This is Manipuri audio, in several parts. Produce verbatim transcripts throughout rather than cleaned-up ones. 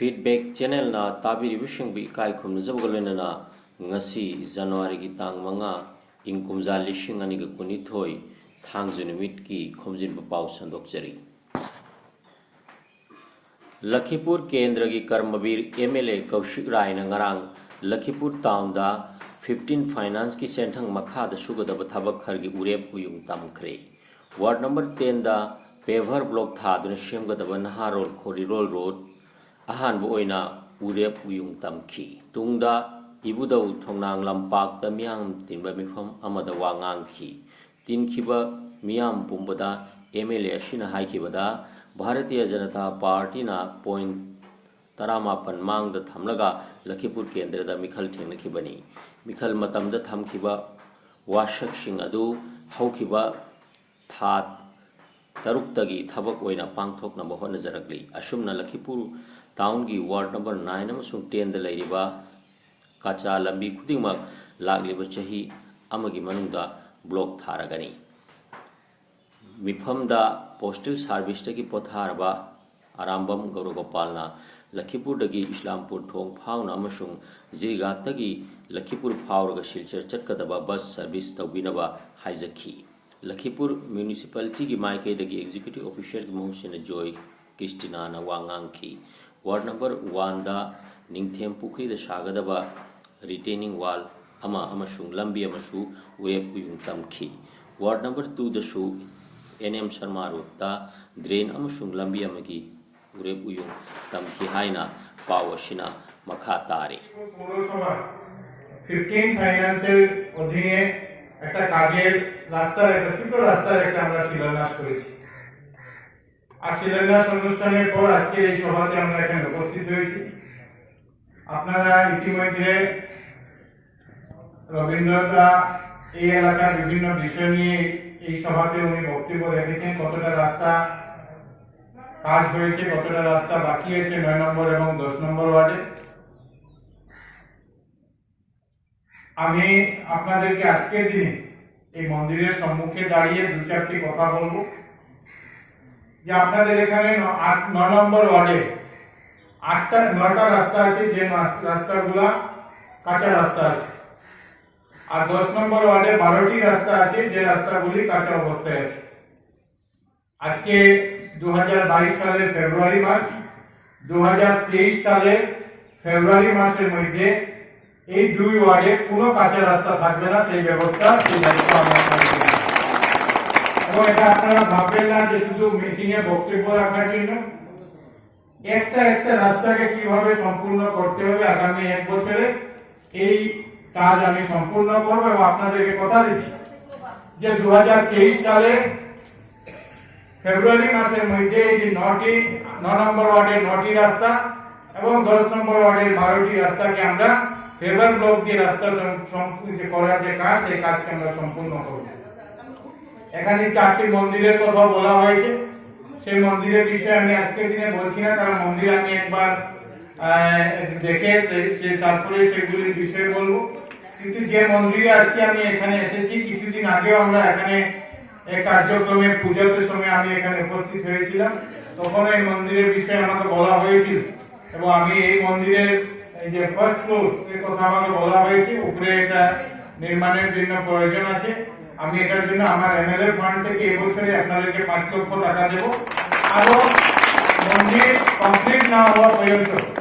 Feedback Channelꯅ ꯇꯥꯕꯤꯔꯤꯕꯁꯤꯡꯕꯨ ꯏꯀꯥꯏ ꯈꯨꯝꯅꯖꯕꯒ ꯂꯣꯏꯅꯅ ꯉꯁꯤ Januaryꯒꯤ ꯇꯥꯡ ꯃꯉꯥ, ꯏꯪ ꯀꯨꯝꯖꯥ ꯂꯤꯁꯤꯡ ꯑꯅꯤꯒ ꯀꯨꯟꯅꯤꯊꯣꯏ, ꯊꯥꯡꯖ ꯅꯨꯃꯤꯠꯀꯤ ꯈꯣꯝꯖꯤꯟꯕ ꯄꯥꯎ ꯁꯟꯗꯣꯛꯆꯔꯤ꯫ ꯂꯈꯤꯄꯨꯔ ꯀꯦꯟꯗ꯭ꯔꯒꯤ ꯀꯔꯃꯕꯤꯔ MLA ꯀꯧꯁꯤꯛ ꯔꯥꯏꯅ ꯉꯔꯥꯡ ꯂꯈꯤꯄꯨꯔ ꯇꯥꯎꯟꯗ fifteen Financeꯀꯤ ꯁꯦꯟꯊꯪ ꯃꯈꯥꯗ ꯁꯨꯒꯗꯕ ꯊꯕꯛ ꯈꯔꯒꯤ ꯎꯔꯦꯞ ꯎꯌꯨꯡ ꯇꯝꯈ꯭ꯔꯦ꯫ Ward number tenꯗ paver block ꯊꯥꯗꯨꯅ ꯁꯦꯝꯒꯗꯕ ꯅꯍꯥꯔꯣꯜ ꯈꯣꯔꯤꯔꯣꯜ ꯔꯣꯗ ꯑꯍꯥꯟꯕ ꯑꯣꯏꯅ ꯎꯔꯦꯞ ꯎꯌꯨꯡ ꯇꯝꯈꯤ꯫ ꯇꯨꯡꯗ ꯏꯕꯨꯙꯧ ꯊꯣꯡꯅꯥꯡ ꯂꯝꯄꯥꯛꯇ ꯃꯤꯌꯥꯝ ꯇꯤꯟꯕ ꯃꯤꯐꯝ ꯑꯃꯗ ꯋꯥ ꯉꯥꯡꯈꯤ꯫ ꯇꯤꯟꯈꯤꯕ ꯃꯤꯌꯥꯝ ꯄꯨꯝꯕꯗ MLA ꯑꯁꯤꯅ ꯍꯥꯏꯈꯤꯕꯗ, ꯚꯥꯔꯇꯤꯌ ꯖꯅꯇꯥ ꯄꯥꯔꯇꯤꯅ point ꯇꯔꯥꯃꯥꯄꯟ ꯃꯥꯡꯗ ꯊꯝꯂꯒ ꯂꯈꯤꯄꯨꯔ ꯀꯦꯟꯗ꯭ꯔꯗ ꯃꯤꯈꯜ ꯊꯦꯡꯅꯈꯤꯕꯅꯤ꯫ ꯃꯤꯈꯜ ꯃꯇꯝꯗ ꯊꯝꯈꯤꯕ ꯋꯥꯁꯛꯁꯤꯡ ꯑꯗꯨ ꯍꯧꯈꯤꯕ ꯊꯥ ꯇꯔꯨꯛꯇꯒꯤ ꯊꯕꯛ ꯑꯣꯏꯅ ꯄꯥꯡꯊꯣꯛꯅꯕ ꯍꯣꯠꯅꯖꯔꯛꯂꯤ꯫ ꯑꯁꯨꯝꯅ ꯂꯈꯤꯄꯨꯔ ꯇꯥꯎꯟꯒꯤ ward number nine ꯑꯃꯁꯨꯡ tenꯗ ꯂꯩꯔꯤꯕ ꯀꯆꯥ ꯂꯝꯕꯤ ꯈꯨꯗꯤꯡꯃꯛ ꯂꯥꯛꯂꯤꯕ ꯆꯍꯤ ꯑꯃꯒꯤ ꯃꯅꯨꯡꯗ block ꯊꯥꯔꯒꯅꯤ꯫ ꯃꯤꯐꯝꯗ postal serviceꯇꯒꯤ ꯄꯣꯊꯥꯔꯕ ꯑꯔꯥꯝꯕꯝ ꯒꯧꯔꯒꯣꯄꯥꯜꯅ ꯂꯈꯤꯄꯨꯔꯗꯒꯤ ꯏꯁꯂꯥꯝꯄꯨꯔ ꯊꯣꯡ ꯐꯥꯎꯅ ꯑꯃꯁꯨꯡ ꯖꯤꯔꯤꯒꯥꯠꯇꯒꯤ ꯂꯈꯤꯄꯨꯔ ꯐꯥꯎꯔꯒ ꯁꯤꯜꯆꯔ ꯆꯠꯀꯗꯕ bus service ꯇꯧꯕꯤꯅꯕ ꯍꯥꯏꯖꯈꯤ꯫ ꯂꯈꯤꯄꯨꯔ Municipalityꯒꯤ ꯃꯥꯏꯀꯩꯗꯒꯤ Executive Officerꯒꯤ ꯃꯍꯨꯠ ꯁꯤꯟꯅ ꯖꯣꯏ ꯀ꯭ꯔꯤꯁꯇꯤꯅꯥꯅ ꯋꯥ ꯉꯥꯡꯈꯤ꯫ Ward number oneꯗ ꯅꯤꯡꯊꯦꯝ ꯄꯨꯈ꯭ꯔꯤꯗ ꯁꯥꯒꯗꯕ retaining wall ꯑꯃ ꯑꯃꯁꯨꯡ ꯂꯝꯕꯤ ꯑꯃꯁꯨ ꯎꯔꯦꯞ ꯎꯌꯨꯡ ꯇꯝꯈꯤ꯫ Ward number twoꯗꯁꯨ NM Sharma Roadꯇ drain ꯑꯃꯁꯨꯡ ꯂꯝꯕꯤ ꯑꯃꯒꯤ ꯎꯔꯦꯞ ꯎꯌꯨꯡ ꯇꯝꯈꯤ ꯍꯥꯏꯅ ꯄꯥꯎ ꯑꯁꯤꯅ ꯃꯈꯥ ꯇꯥꯔꯤ꯫ পৌরসভা fifteen Financeএর অধীনে একটা কাজের রাস্তার একটা ছোট রাস্তার একটা আমরা শিলান্যাস করেছি। আর শিলান্যাস অনুষ্ঠানের পর আজকের এই সভাতে আমরা এখানে উপস্থিত হয়েছি। আপনারা ইতিমধ্যে রবীন্দ্রতা এই এলাকার বিভিন্ন বিষয় নিয়ে এই সভাতে উনি বক্তব্য রেখেছেন, কতটা রাস্তা কাজ হয়েছে, কতটা রাস্তা বাকি আছে নয় নম্বর এবং দশ নম্বর ওয়ার্ডে। আমি আপনাদেরকে আজকের দিনে এই মন্দিরের সম্মুখে দাঁড়িয়ে দু চারটি কথা বলবো যে আপনাদের এখানে ন- আট ন নম্বর ওয়ার্ডে আটটা নটা রাস্তা আছে, যে রাস- রাস্তাগুলা কাঁচা রাস্তা আছে। আর দশ নম্বর ওয়ার্ডে বারোটি রাস্তা আছে, যে রাস্তাগুলি কাঁচা অবস্থায় আছে। আজকে দু হাজার বাইশ সালের ফেব্রুয়ারি মাস, দু হাজার তেইশ সালের ফেব্রুয়ারি মাসের মধ্যে এই দুই ওয়ার্ডে কোনো কাঁচা রাস্তা থাকবে না, সেই ব্যবস্থা, সেই দায়িত্ব আমরা করব। এবং এটা আপনারা ভাববেন না যে শুধু মিটিং এ বক্তব্য রাখার জন্য। একটা একটা রাস্তাকে কিভাবে সম্পূর্ণ করতে হবে আগামী এক বছরে, এই কাজ আমি সম্পূর্ণ করব এবং আপনাদেরকে কথা দিচ্ছি যে দু হাজার তেইশ সালে ফেব্রুয়ারি মাসের মধ্যে এই যে নটি, ন নম্বর ওয়ার্ডের নটি রাস্তা এবং দশ নম্বর ওয়ার্ডের বারোটি রাস্তাকে আমরা ফেভার ব্লক দিয়ে রাস্তা সম- সম- যে করার যে কাজ, সেই কাজকে আমরা সম্পূর্ণ করব। এখানে চারটি মন্দিরের কথা বলা হয়েছে, সেই মন্দিরের বিষয়ে আমি আজকের দিনে বলছি না, কারণ মন্দির আমি একবার আহ, দেখে সে- সে তারপরে সেগুলির বিষয়ে বলবো। কিন্তু যে মন্দিরে আজকে আমি এখানে এসেছি, কিছুদিন আগেও আমরা এখানে এক কার্যক্রমে পুজোতে সময় আমি এখানে উপস্থিত হয়েছিলাম, তখন এই মন্দিরের বিষয়ে আমাকে বলা হয়েছিল এবং আমি এই মন্দিরের এই যে ফার্স্ট ফ্লোর এর কথা আমাকে বলা হয়েছে, উপরে এটা নির্মাণের জন্য প্রয়োজন আছে। আমি এটার জন্য আমার এমএলএ ফান্ড থেকে এবছরে আপনাদেরকে পাঁচ লক্ষ টাকা দেব। আরো মন্দির কমপ্লিট না হওয়া পর্যন্ত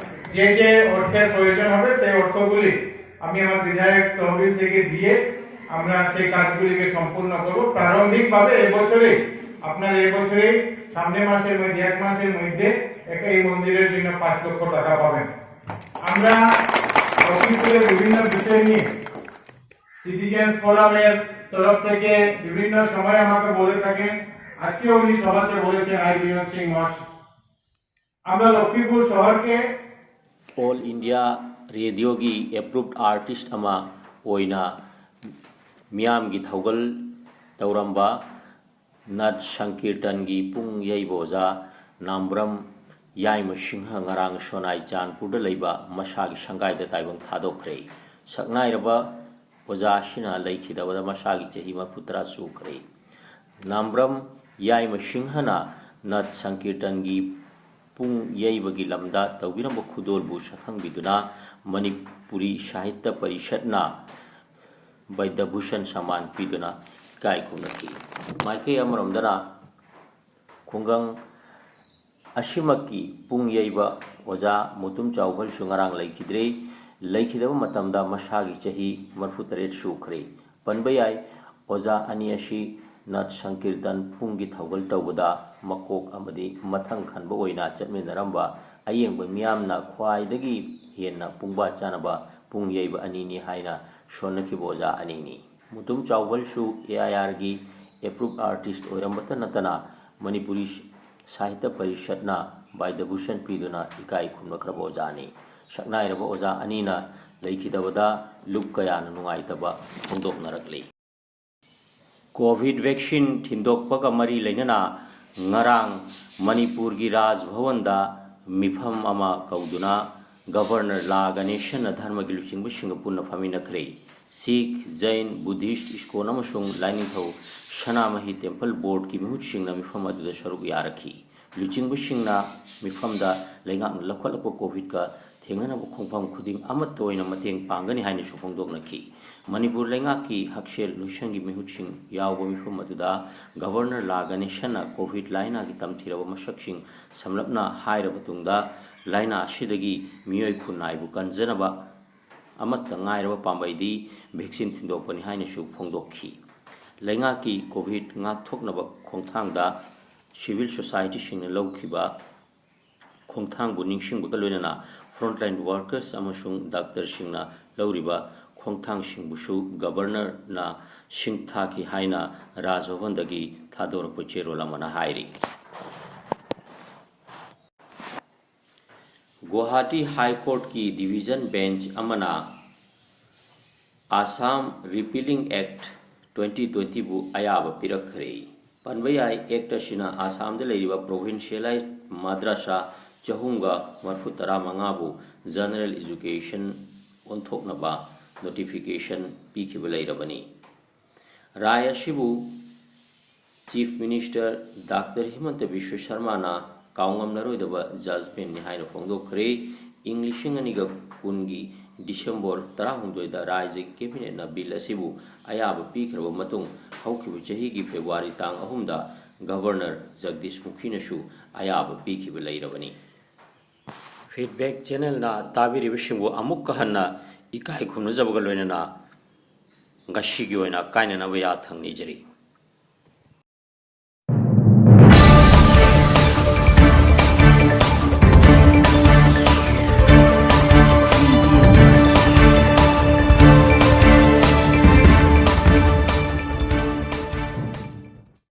যে যে অর্থের প্রয়োজন হবে, সেই অর্থগুলি আমি আমার বিধায়ক তহবিল থেকে দিয়ে আমরা সেই কাজগুলিকে সম্পূর্ণ করব। প্রারম্ভিকভাবে এবছরে, আপনারা এবছরে সামনের মাসের মধ্যে, এক মাসের মধ্যে একটা এই মন্দিরের জন্য পাঁচ লক্ষ টাকা পাবেন। আমরা লক্ষ্মীপুরের বিভিন্ন বিষয় নিয়ে সিটিজেন্স ফোরামের তরফ থেকে বিভিন্ন সময় আমাকে বলে থাকেন। আজকেও উনি সভাতে বলেছেন, আই বিনোদ সিং মহাশয়, আমরা লক্ষ্মীপুর শহরকে ꯑꯣꯜ ꯏꯟꯗꯤꯌꯥ ꯔꯦꯗꯤꯑꯣꯒꯤ ꯑꯦꯄ꯭ꯔꯨꯞ ꯑꯥꯔꯇꯤꯁ ꯑꯃ ꯑꯣꯏꯅ ꯃꯤꯌꯥꯝꯒꯤ ꯊꯧꯒꯜ ꯇꯧꯔꯝꯕ ꯅꯠ ꯁꯪꯀꯤꯔꯇꯟꯒꯤ ꯄꯨꯡ ꯌꯩꯕ ꯑꯣꯖꯥ ꯅꯥꯝꯕ꯭ꯔꯝ ꯌꯥꯏꯃ ꯁꯤꯡꯍ ꯉꯔꯥꯡ ꯁꯣꯅꯥꯏ ꯆꯥꯟꯄꯨꯔꯗ ꯂꯩꯕ ꯃꯁꯥꯒꯤ ꯁꯪꯒꯥꯏꯗ ꯇꯥꯏꯕꯪ ꯊꯥꯗꯣꯛꯈ꯭ꯔꯦ꯫ ꯁꯛꯅꯥꯏꯔꯕ ꯑꯣꯖꯥ ꯑꯁꯤꯅ ꯂꯩꯈꯤꯗꯕꯗ ꯃꯁꯥꯒꯤ ꯆꯍꯤ ꯃꯔꯤꯐꯨ ꯇꯔꯥ ꯁꯨꯈ꯭ꯔꯦ꯫ ꯅꯥꯝꯕ꯭ꯔꯝ ꯌꯥꯏꯃ ꯁꯤꯡꯍꯅ ꯅꯠ ꯁꯪꯀꯤꯔꯇꯟꯒꯤ ꯄꯨꯡ ꯌꯩꯕꯒꯤ ꯂꯝꯗ ꯇꯧꯕꯤꯔꯝꯕ ꯈꯨꯗꯣꯜꯕꯨ ꯁꯛꯈꯪꯕꯤꯗꯨꯅ ꯃꯅꯤꯄꯨꯔꯤ ꯁꯥꯍꯤꯇ꯭ꯌ ꯄꯔꯤꯁꯠꯅ ꯕꯩꯗ꯭ꯌ ꯚꯨꯁꯟ ꯁꯃꯥꯟ ꯄꯤꯗꯨꯅ ꯏꯀꯥꯏ ꯈꯨꯝꯅꯈꯤ꯫ ꯃꯥꯏꯀꯩ ꯑꯃꯔꯣꯝꯗꯅ ꯈꯨꯡꯒꯪ ꯑꯁꯤꯃꯛꯀꯤ ꯄꯨꯡ ꯌꯩꯕ ꯑꯣꯖꯥ ꯃꯨꯇꯨꯝ ꯆꯥꯎꯕꯜꯁꯨ ꯉꯔꯥꯡ ꯂꯩꯈꯤꯗ꯭ꯔꯦ꯫ ꯂꯩꯈꯤꯗꯕ ꯃꯇꯝꯗ ꯃꯁꯥꯒꯤ ꯆꯍꯤ ꯃꯔꯤꯐꯨ ꯇꯔꯦꯠ ꯁꯨꯈ꯭ꯔꯦ꯫ ꯄꯟꯕ ꯌꯥꯏ, ꯑꯣꯖꯥ ꯑꯅꯤ ꯑꯁꯤ ꯅꯥꯠ ꯁꯪꯀꯤꯔꯇꯟ ꯄꯨꯡꯒꯤ ꯊꯧꯒꯜ ꯇꯧꯕꯗ ꯃꯀꯣꯛ ꯑꯃꯗꯤ ꯃꯊꯪ ꯈꯟꯕ ꯑꯣꯏꯅ ꯆꯠꯃꯤꯟꯅꯔꯝꯕ ꯑꯌꯦꯡꯕ ꯃꯤꯌꯥꯝꯅ ꯈ꯭ꯋꯥꯏꯗꯒꯤ ꯍꯦꯟꯅ ꯄꯨꯡꯕꯥ ꯆꯥꯅꯕ ꯄꯨꯡ ꯌꯩꯕ ꯑꯅꯤꯅꯤ ꯍꯥꯏꯅ ꯁꯣꯟꯅꯈꯤꯕ ꯑꯣꯖꯥ ꯑꯅꯤꯅꯤ꯫ Mutum ꯆꯥꯎꯕꯜꯁꯨ A I ꯑꯥꯔꯒꯤ approve artist ꯑꯣꯏꯔꯝꯕꯇ ꯅꯠꯇꯅ ꯃꯅꯤꯄꯨꯔꯤ ꯁꯥꯍꯤꯇ꯭ꯌ ꯄꯔꯤꯁꯠꯅ ꯕꯩꯗ꯭ꯌ ꯚꯨꯁꯟ ꯄꯤꯗꯨꯅ ꯏꯀꯥꯏ ꯈꯨꯝꯅꯈ꯭ꯔꯕ ꯑꯣꯖꯥꯅꯤ꯫ ꯁꯛꯅꯥꯏꯔꯕ ꯑꯣꯖꯥ ꯑꯅꯤꯅ ꯂꯩꯈꯤꯗꯕꯗ ꯂꯨꯞ ꯀꯌꯥꯅ ꯅꯨꯡꯉꯥꯏꯇꯕ ꯐꯣꯡꯗꯣꯛꯅꯔꯛꯂꯤ꯫ ꯀꯣꯚꯤꯗ ꯚꯦꯛꯁꯤꯟ ꯊꯤꯟꯗꯣꯛꯄꯒ ꯃꯔꯤ ꯂꯩꯅꯅ ꯉꯔꯥꯡ ꯃꯅꯤꯄꯨꯔꯒꯤ ꯔꯥꯖ ꯚꯋꯟꯗ ꯃꯤꯐꯝ ꯑꯃ ꯀꯧꯗꯨꯅ ꯒꯕꯔꯅꯔ ꯂꯥ ꯒꯅꯦꯁꯟꯅ ꯙꯔꯃꯒꯤ ꯂꯨꯆꯤꯡꯕꯁꯤꯡꯒ ꯄꯨꯟꯅ ꯐꯝꯃꯤꯟꯅꯈ꯭ꯔꯦ꯫ ꯁꯤꯈ, ꯖꯩꯟ, ꯕꯨꯙꯤꯁ꯭ꯠ, ꯏꯁꯀꯣꯟ ꯑꯃꯁꯨꯡ ꯂꯥꯏꯅꯤꯡꯊꯧ ꯁꯅꯥꯃꯍꯤ ꯇꯦꯝꯄꯜ ꯕꯣꯔꯗꯀꯤ ꯃꯤꯍꯨꯠꯁꯤꯡꯅ ꯃꯤꯐꯝ ꯑꯗꯨꯗ ꯁꯔꯨꯛ ꯌꯥꯔꯛꯈꯤ꯫ ꯂꯨꯆꯤꯡꯕꯁꯤꯡꯅ ꯃꯤꯐꯝꯗ ꯂꯩꯉꯥꯛꯅ ꯂꯧꯈꯠꯂꯛꯄ ꯀꯣꯚꯤꯗꯀ ꯊꯦꯡꯅꯅꯕ ꯈꯣꯡꯐꯝ ꯈꯨꯗꯤꯡ ꯑꯃꯠꯇ ꯑꯣꯏꯅ ꯃꯇꯦꯡ ꯄꯥꯡꯒꯅꯤ ꯍꯥꯏꯅꯁꯨ ꯐꯣꯡꯗꯣꯛꯅꯈꯤ꯫ ꯃꯅꯤꯄꯨꯔ ꯂꯩꯉꯥꯛꯀꯤ ꯍꯛꯁꯦꯜ ꯂꯣꯏꯁꯪꯒꯤ ꯃꯤꯍꯨꯠꯁꯤꯡ ꯌꯥꯎꯕ ꯃꯤꯐꯝ ꯑꯗꯨꯗ ꯒꯕꯔꯅꯔ ꯂꯥ ꯒꯅꯦꯁꯟꯅ ꯀꯣꯚꯤꯗ ꯂꯥꯏꯅꯥꯒꯤ ꯇꯝꯊꯤꯔꯕ ꯃꯁꯛꯁꯤꯡ ꯁꯝꯂꯞꯅ ꯍꯥꯏꯔꯕ ꯇꯨꯡꯗ, ꯂꯥꯏꯅꯥ ꯑꯁꯤꯗꯒꯤ ꯃꯤꯑꯣꯏ ꯈꯨꯟꯅꯥꯏꯕꯨ ꯀꯟꯖꯅꯕ ꯑꯃꯠꯇ ꯉꯥꯏꯔꯕ ꯄꯥꯝꯕꯩꯗꯤ ꯚꯦꯛꯁꯤꯟ ꯊꯤꯟꯗꯣꯛꯄꯅꯤ ꯍꯥꯏꯅꯁꯨ ꯐꯣꯡꯗꯣꯛꯈꯤ꯫ ꯂꯩꯉꯥꯛꯀꯤ ꯀꯣꯚꯤꯗ ꯉꯥꯛꯊꯣꯛꯅꯕ ꯈꯣꯡꯊꯥꯡꯗ ꯁꯤꯚꯤꯜ ꯁꯣꯁꯥꯏꯇꯤꯁꯤꯡꯅ ꯂꯧꯈꯤꯕ ꯈꯣꯡꯊꯥꯡꯕꯨ ꯅꯤꯡꯁꯤꯡꯕꯒ ꯂꯣꯏꯅꯅ ꯐ꯭ꯔꯣꯟꯠꯂꯥꯏꯟ ꯋꯥꯔꯀꯔꯁ ꯑꯃꯁꯨꯡ ꯗꯥꯛꯇꯔꯁꯤꯡꯅ ꯂꯧꯔꯤꯕ ꯈꯣꯡꯊꯥꯡꯁꯤꯡꯕꯨꯁꯨ ꯒꯕꯔꯅꯔꯅ ꯁꯤꯡꯊꯥꯈꯤ ꯍꯥꯏꯅ ꯔꯥꯖ ꯚꯕꯟꯗꯒꯤ ꯊꯥꯗꯣꯔꯛꯄ ꯆꯦꯔꯣꯜ ꯑꯃꯅ ꯍꯥꯏꯔꯤ꯫ ꯒꯨꯋꯥꯍꯥꯇꯤ ꯍꯥꯏ ꯀꯣꯔꯠꯀꯤ ꯗꯤꯚꯤꯖꯟ ꯕꯦꯟꯆ ꯑꯃꯅ ꯑꯁꯥꯝ ꯔꯤꯄꯤꯂꯤꯡ ꯑꯦꯛꯠ ꯇ꯭ꯋꯦꯟꯇꯤ ꯇ꯭ꯋꯦꯟꯇꯤꯕꯨ ꯑꯌꯥꯕ ꯄꯤꯔꯛꯈ꯭ꯔꯦ꯫ ꯄꯟꯕ ꯌꯥꯏ, ꯑꯦꯛꯠ ꯑꯁꯤꯅ ꯑꯁꯥꯝꯗ ꯂꯩꯔꯤꯕ ꯄ꯭ꯔꯣꯚꯤꯟꯁꯤꯌꯦꯂꯥꯏꯖ ꯃꯗ꯭ꯔꯁꯥ ꯆꯍꯨꯝꯒ ꯃꯔꯤꯐꯨ ꯇꯔꯥ ꯃꯉꯥꯕꯨ ꯖꯦꯅꯔꯦꯜ ꯑꯦꯖꯨꯀꯦꯁꯟ ꯑꯣꯟꯊꯣꯛꯅꯕ ꯅꯣꯇꯤꯐꯤꯀꯦꯁꯟ ꯄꯤꯈꯤꯕ ꯂꯩꯔꯕꯅꯤ꯫ ꯔꯥꯏ ꯑꯁꯤꯕꯨ ꯆꯤꯐ ꯃꯤꯅꯤꯁꯇꯔ ꯗꯥꯛꯇꯔ ꯍꯤꯃꯟꯇ ꯕꯤꯁ꯭ꯋ ꯁꯔꯃꯥꯅ ꯀꯥꯎꯉꯝꯂꯔꯣꯏꯗꯕ ꯖꯖꯃꯦꯟꯅꯤ ꯍꯥꯏꯅ ꯐꯣꯡꯗꯣꯛꯈ꯭ꯔꯦ꯫ ꯏꯪ ꯂꯤꯁꯤꯡ ꯑꯅꯤꯒ ꯀꯨꯟꯒꯤ ꯗꯤꯁꯦꯝꯕꯔ ꯇꯔꯥꯍꯨꯝꯗꯣꯏꯗ ꯔꯥꯖ꯭ꯌꯒꯤ ꯀꯦꯕꯤꯅꯦꯠꯅ ꯕꯤꯜ ꯑꯁꯤꯕꯨ ꯑꯌꯥꯕ ꯄꯤꯈ꯭ꯔꯕ ꯃꯇꯨꯡ, ꯍꯧꯈꯤꯕ ꯆꯍꯤꯒꯤ ꯐꯦꯕ꯭ꯔꯨꯋꯥꯔꯤ ꯇꯥꯡ ꯑꯍꯨꯝꯗ ꯒꯕꯔꯅꯔ ꯖꯒꯗꯤꯁ ꯃꯨꯈꯤꯅꯁꯨ ꯑꯌꯥꯕ ꯄꯤꯈꯤꯕ ꯂꯩꯔꯕꯅꯤ꯫ ꯐꯤꯗꯕꯦꯛ ꯆꯦꯅꯦꯜꯅ ꯇꯥꯕꯤꯔꯤꯕꯁꯤꯡꯕꯨ ꯑꯃꯨꯛꯀ ꯍꯟꯅ ꯏꯀꯥꯏ ꯈꯨꯝꯅꯖꯕꯒ ꯂꯣꯏꯅꯅ ꯉꯁꯤꯒꯤ ꯑꯣꯏꯅ ꯀꯥꯏꯅꯅꯕ ꯌꯥꯊꯪ ꯅꯤꯖꯔꯤ꯫